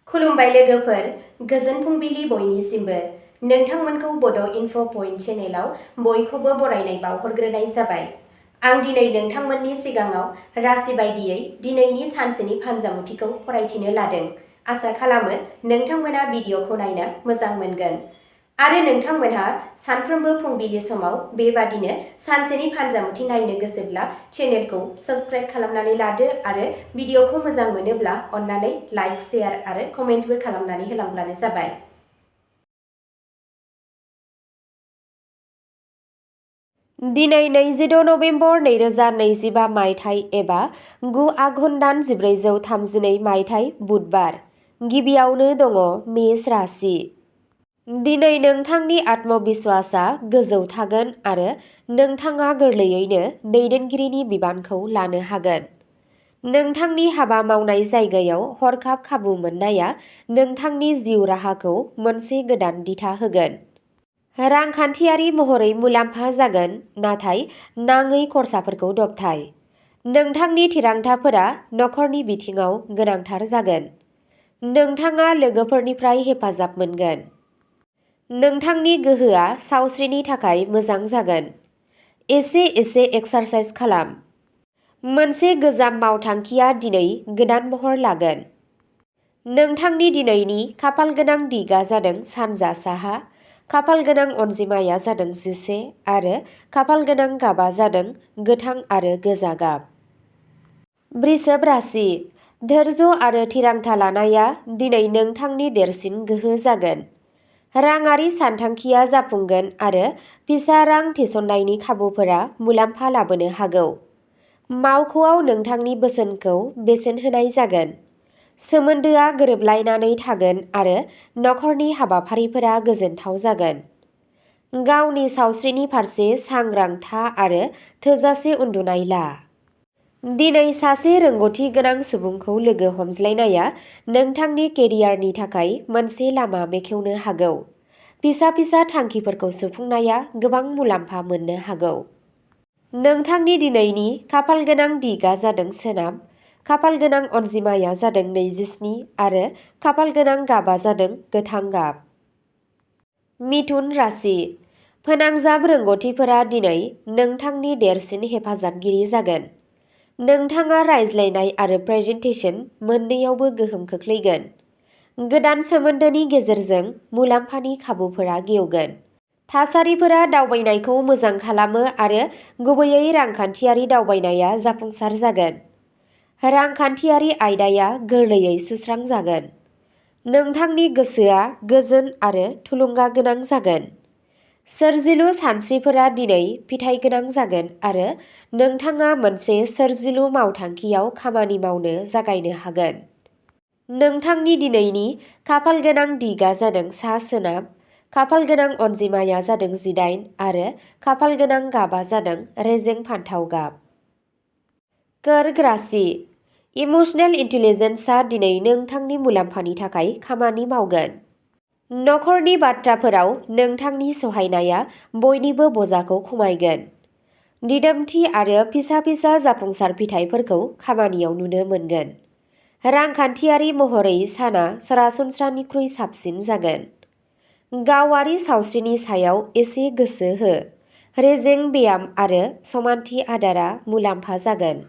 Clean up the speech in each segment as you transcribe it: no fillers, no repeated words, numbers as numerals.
खुलुमबाय लोगोफोर, गोजोन फुंबिलि बयनिसिमबो। नोंथांमोनखौ बड' इनफ' पइन्ट चेनेलाव बयखौबो बरायनाय बावहरग्रोनाय जाबाय। आं दिनै नोंथांमोननि सिगाङाव राशि बायदियै दिनैनि सानसेनि फानजामुथिखौ फरायथिनो लादों। आसा खालामो नोंथांमोना भिडिअ'खौ नायना मोजां मोनगोन। आरो नोंथांमोनहा सानफ्रोमबो फुंबिलि समाव बेबादिनो सानसेनि फानजामुथि नायनो गोसोब्ला चेनेलखौ साबस्क्राइब खालामनानै लादो आरो भिडिअ'खौ मोजां मोनोब्ला अन्नानै लाइक, शेयार आरो कमेन्टबो खालामनानै होलांब्लानो जाबाय। दिनै 26 नभेम्बर 2025 मायथाइ एबा 9 आघन दान 1432 मायथाइ बुधबार। गिबियावनो दङ मेष राशि। दिनै नोंथांनि आत्मबिश्वासआ गोजौ थागोन आरो नोंथाङा गोरलैयैनो दैदेनगिरिनि बिबानखौ लानो हागोन। नोंथांनि हाबा मावनाय जायगायाव हरखाब खाबु मोननाया नोंथांनि जिउ राहाखौ मोनसे गोदान दिथा होगोन। रांखान्थियारि महरै मुलाम्फा जागोन, नाथाय नाङै खरसाफोरखौ दबथाय। नोंथांनि थिरांथाफोरा नखरनि बिथिङाव गोनांथार जागोन। नोंथाङा लोगोफोरनिफ्राय हेफाजाब मोनगोन। नोंथांनि गोहोआ सावस्रिनि थाखाय मोजां जागोन। एसे एक्सारसाइज खालाम। मोनसे गोजाम मावथांखिया दिनै गोदान महर लागोन। नोंथांनि दिनैनि खाफालगोनां दिगआ जादों सानजा साहा, खाफालगोनां अनजिमाया जादों 11 आरो खाफालगोनां गाबा जादों गोथां आरो गोजा गाब। वृषभ राशि। धैर्य आरो थिरांथा लानाया दिनै नोंथांनि देरसिन गोहो जागोन। राङारि सानथांखिया जाफुंगोन आरो फिसा रां थिसननायनि खाबुफोरा मुलाम्फा लाबोनो हागौ। मावख'आव नोंथांनि बोसोनखौ बेसेन होनाय जागोन। सोमोन्दोआ गोरोबलायनानै थागोन आरो नखरनि हाबाफारिफोरा गोजोनथाव जागोन। गावनि सावस्रिनि फारसे सांग्रां था आरो थोजासे उन्दुनाय ला। दिनै सासे रोंग'थि गोनां सुबुंखौ लोगो हमज्लायनाया नोंथांनि केरियारनि थाखाय मोनसे लामा बेखेवनो हागौ। फिसा थांखिफोरखौ सुफुंनाया गोबां मुलाम्फा मोननो हागौ। नोंथांनि दिनैनि खाफालगोनां दिगआ जादों सोनाब, खाफालगोनां अनजिमाया जादों 27 आरो खाफालगोनां गाबा जादों गोथां गाब। मिथुन राशि। फोनांजाब रोंग'थिफोरा दिनै नोंथांनि देरसिन हेफाजाबगिरि जागोन। नोंथाङा रायज्लायनाय आरो प्रेजेन्टेसन मोन्नैयावबो गोहोम खोख्लैगोन। गोदान सोमोन्दोनि गेजेरजों मुलाम्फानि खाबुफोरा गेवगोन। थासारिफोरा दावबायनायखौ मोजां खालामो आरो गुबैयै रांखान्थियारि दावबायनाया जाफुंसार जागोन। रांखान्थियारि आयदाया गोरलैयै सुस्रांजागोन। नोंथांनि गोसोआ गोजोन आरो थुलुंगा गोनां जागोन। सोरजिलु सानस्रिफोरा दिनै फिथाइ गोनां जागोन आरो नोंथाङा मोनसे सोरजिलु मावथांखियाव खामानि मावनो जागायनो हागोन। नोंथांनि दिनैनि खाफालगोनां दिगआ जादों सा-सोनाब, खाफालगोनां अनजिमाया जादों 18 आरो खाफालगोनां गाबा जादों रेजें फान्थाव गाब। कर्क राशि। इमोसनेल इन्टेलिजेन्सआ दिनै नोंथांनि मुलाम्फानि थाखाय खामानि मावगोन। नखरनि बाथ्राफोराव नोंथांनि सहायनाया बयनिबो बजाखौ खमायगोन। दिदोमथि आरो फिसा जाफुंसार फिथाइफोरखौ खामानियाव नुनो मोनगोन। रांखान्थियारि महरै साना सरासनस्रानिख्रुइ साबसिन जागोन। गावारि सावस्रिनि सायाव एसे गोसो हो। रेजें ब्याम आरो समानथि आदारा मुलाम्फा जागोन।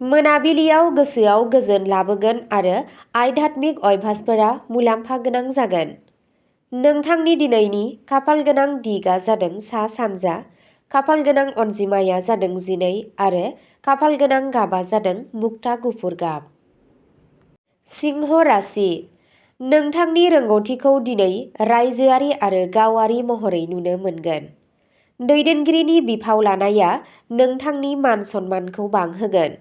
मोनाबिलियाव गोसोआव गोजोन लाबोगोन आरो आध्यात्मिक अभ्यासफोरा मुलाम्फा गोनां जागोन। नोंथांनि दिनैनि खाफालगोनां दिगआ जादों सा-सानजा, खाफालगोनां अनजिमाया जादों 12 आरो खाफालगोनां गाबा जादों मुक्ता गुफुर गाब। सिंह राशि। नोंथांनि रोंग'थिखौ दिनै रायजोआरि आरो गावारि महरै नुनो मोनगोन। दैदेनगिरिनि बिफाव लानाया नोंथांनि मान-सन्मानखौ बांहोगोन।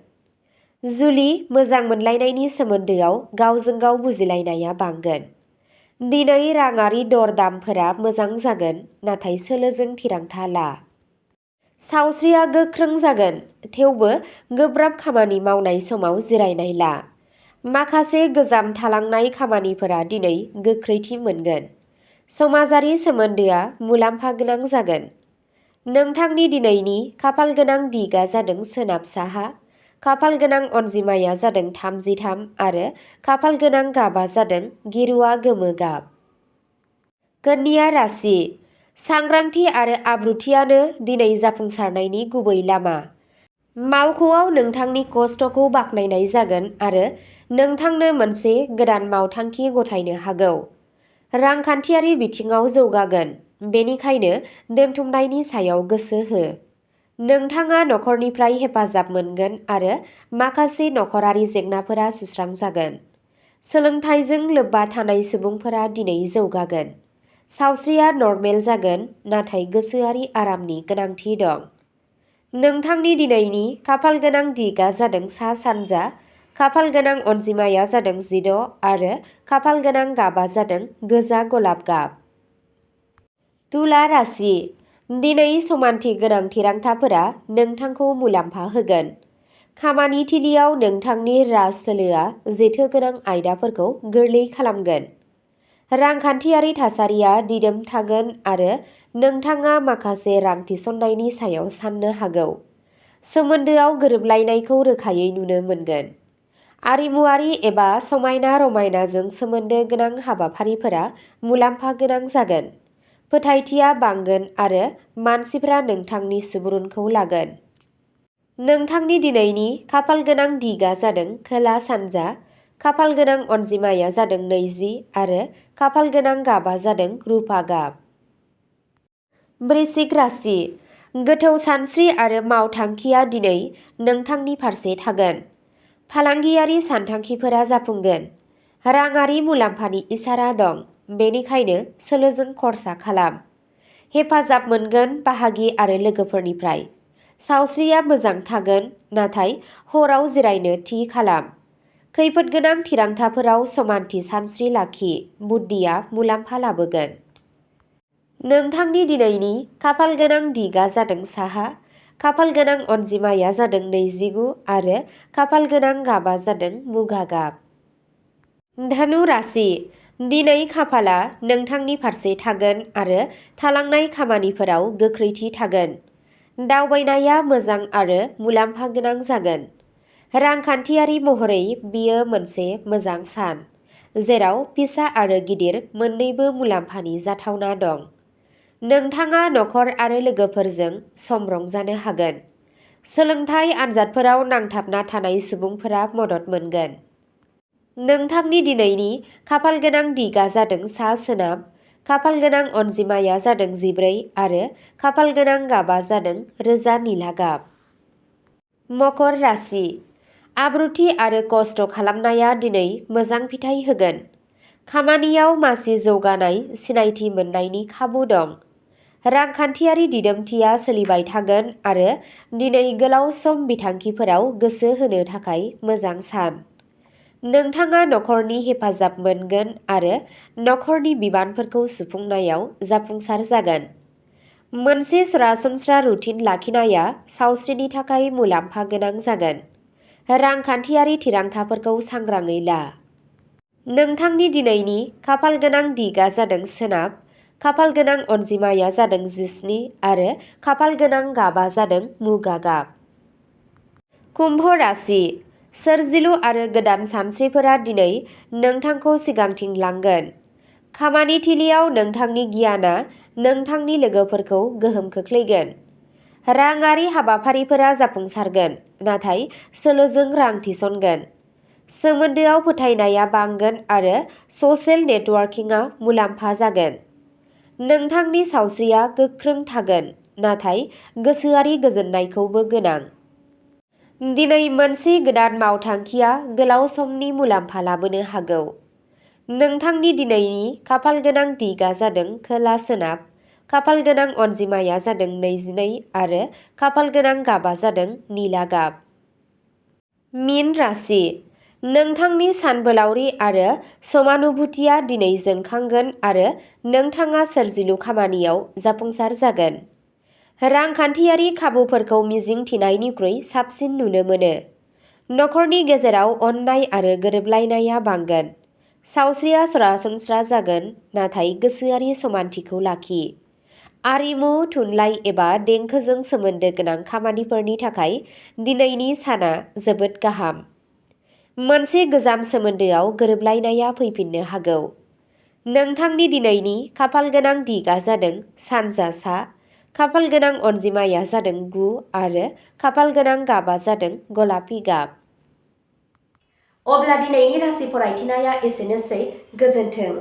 जुलि मोजां मोनलायनायनि सोमोन्दोआव गावजों गाव बुजिलायनाया बांगोन। दिनै राङारि दर-दामफोरा मोजां जागोन, नाथाय सोलोजों थिरांथा ला। सावस्रिया गोख्रों जागोन, थेवबो गोब्राब खामानि मावनाय समाव जिरायनाय ला। माखासे गोजाम थालांनाय खामानिफोरा दिनै गोख्रैथि मोनगोन। समाजारि सोमोन्दोआ मुलाम्फा गोनां जागोन। नोंथांनि दिनैनि खाफालगोनां दिगआ जादों सोनाब साहा, खाफाल गोनां अनजिमाया जादों 33 आरो खाफाल गोनां गाबा जादों गेरुवा गोमो गाब। कन्या राशि। सांग्रांथि आरो आब्रुथियानो दिनै जाफुंसारनायनि गुबै लामा। मावख'आव नोंथांनि खस्थ'खौ बाख्नायनाय जागोन आरो नोंथांनो मोनसे गोदान मावथांखि गथायनो हागौ। रांखान्थियारि बिथिङाव जौगागोन, बेनिखायनो दोनथुमनायनि सायाव गोसो हो। नोंथाङा नखरनिफ्राय हेफाजाब मोनगोन आरो माखासे नखरारि जेंनाफोरा सुस्रांजागोन। सोलोंथाइजों लोब्बा थानाय सुबुंफोरा दिनै जौगागोन। सावस्रिया नर्मेल जागोन, नाथाय गोसोआरि आरामनि गोनांथि दं। नोंथांनि दिनैनि खाफाल गोनां दिगआ जादों सा-सानजा, खाफाल गोनां अनजिमाया जादों 16 आरो खाफाल गोनां गाबा जादों गोजा गलाब गाब। तुला राशि। दिनै समानथि गोनां थिरांथाफोरा नोंथांखौ मुलाम्फा होगोन। खामानि थिलियाव नोंथांनि राज सोलोआ जेथो गोनां आयदाफोरखौ गोरलै खालामगोन। रांखान्थियारि थासारिया दिदोम थागोन आरो नोंथाङा माखासे रां थिसननायनि सायाव साननो हागौ। सोमोन्दोआव गोरोबलायनायखौ रोखायै नुनो मोनगोन। आरिमुआरि एबा समायना रमायनाजों सोमोन्दो गोनां हाबाफारिफोरा मुलाम्फा गोनां जागोन। फोथायथिया बांगोन आरो मानसिफ्रा नोंथांनि सुबुरुनखौ लागोन। नोंथांनि दिनैनि खाफाल गोनां दिगआ जादों खोला सानजा, खाफाल गोनां अनजिमाया जादों 20 आरो खाफाल गोनां गाबा जादों रुपा गाब। वृश्चिक राशि। गोथौ सानस्रि आरो मावथांखिया दिनै नोंथांनि फारसे थागोन। फालांगियारि सानथांखिफोरा जाफुंगोन। राङारि मुलाम्फानि इसारा दं, बेनिखायनो सोलोजों खर्सा खालाम। हेफाजाब मोनगोन बाहागि आरो लोगोफोरनिफ्राय। सावस्रिया मोजां थागोन, नाथाय हराव जिरायनो थि खालाम। खैफोदगोनां थिरांथाफोराव समानथि सानस्रि लाखि, बुद्धिया मुलाम्फा लाबोगोन। नोंथांनि दिनैनि खाफाल गोनां दिगआ जादों साहा, खाफाल गोनां अनजिमाया जादों 29 आरो खाफाल गोनां गाबा जादों मुगा गाब। धनु राशि। दिनै खाफाला नोंथांनि फारसे थागोन आरो थालांनाय खामानिफोराव गोख्रैथि थागोन। दावबायनाया मोजां आरो मुलाम्फा गोनां जागोन। रांखान्थियारि महरै बियो मोनसे मोजां सान, जेराव फिसा आरो गिदिर मोन्नैबो मुलाम्फानि जाथावना दं। नोंथाङा नखर आरो लोगोफोरजों सम रंजानो हागोन। सोलोंथाइ आनजादफोराव नांथाबना थानाय सुबुंफोरा मदद मोनगोन। नोंथांनि दिनैनि खाफाल गोनां दिगआ जादों सा-सोनाब, खाफाल गोनां अनजिमाया जादों 14 आरो खाफाल गोनां गाबा जादों रोजा निला गाब। मकर राशि। आब्रुथि आरो खस्थ' खालामनाया दिनै मोजां फिथाइ होगोन। खामानियाव मासि जौगानाय सिनायथि मोननायनि खाबु दं। रांखान्थियारि दिदोमथिया सोलिबाय थागोन आरो दिनै गोलाव सम बिथांखिफोराव गोसो होनो थाखाय मोजां सान। नोंथाङा नखरनि हेफाजाब मोनगोन आरो नखरनि बिबानफोरखौ सुफुंनायाव जाफुंसार जागोन। मोनसे सरासनस्रा रुटिन लाखिनाया सावस्रिनि थाखाय मुलाम्फा गोनां जागोन। रांखान्थियारि थिरांथाफोरखौ सांग्राङै ला। नोंथांनि दिनैनि खाफाल गोनां दिगआ जादों सोनाब, खाफाल गोनां अनजिमाया जादों 17 आरो खाफाल गोनां गाबा जादों मुगा गाब। कुम्भ राशि। सोरजिलु आरो गोदान सानस्रिफोरा दिनै नोंथांखौ सिगांथिं लांगोन। खामानि थिलियाव नोंथांनि गियानआ नोंथांनि लोगोफोरखौ गोहोम खोख्लैगोन। राङारि हाबाफारिफोरा जाफुंसारगोन, नाथाय सोलोजों रां थिसनगोन। सोमोन्दोआव फोथायनाया बांगोन आरो स'सियेल नेटवर्किंआ मुलाम्फा जागोन। नोंथांनि सावस्रिया गोख्रों थागोन, नाथाय गोसोआरि गोजोननायखौबो गोनां। दिनै मोनसे गोदान मावथांखिया गोलाव समनि मुलाम्फा लाबोनो हागौ। नोंथांनि दिनैनि खाफाल गोनां दिगआ जादों खोला सोनाब, खाफाल गोनां अनजिमाया जादों 22 आरो खाफाल गोनां गाबा जादों निला गाब। मीन राशि। नोंथांनि सानबोलावरि आरो समानुभूतिया दिनै जोंखांगोन आरो नोंथाङा सोरजिलु खामानियाव जाफुंसार जागोन। रांखान्थियारि खाबुफोरखौ मिजिं थिनायनिख्रुइ साबसिन नुनो मोनो। नखरनि गेजेराव अननाय आरो गोरोबलायनाया बांगोन। सावस्रिया सरासनस्रा जागोन, नाथाय गोसोआरि समानथिखौ लाखि। आरिमु, थुनलाइ एबा देंखोजों सोमोन्दो गोनां खामानिफोरनि थाखाय दिनैनि साना जोबोद गाहाम। मोनसे गोजाम सोमोन्दोआव गोरोबलायनाया फैफिननो हागौ। नोंथांनि दिनैनि खाफालगोनां दिगआ जादों सानजा सा, खाफालगोनां अनजिमाया जादों 9 आरो खाफालगोनां गाबा जादों गलापि गाब। अब्ला दिनैनि राशि फरायथिनाया एसेनोसै। गोजोन्थों।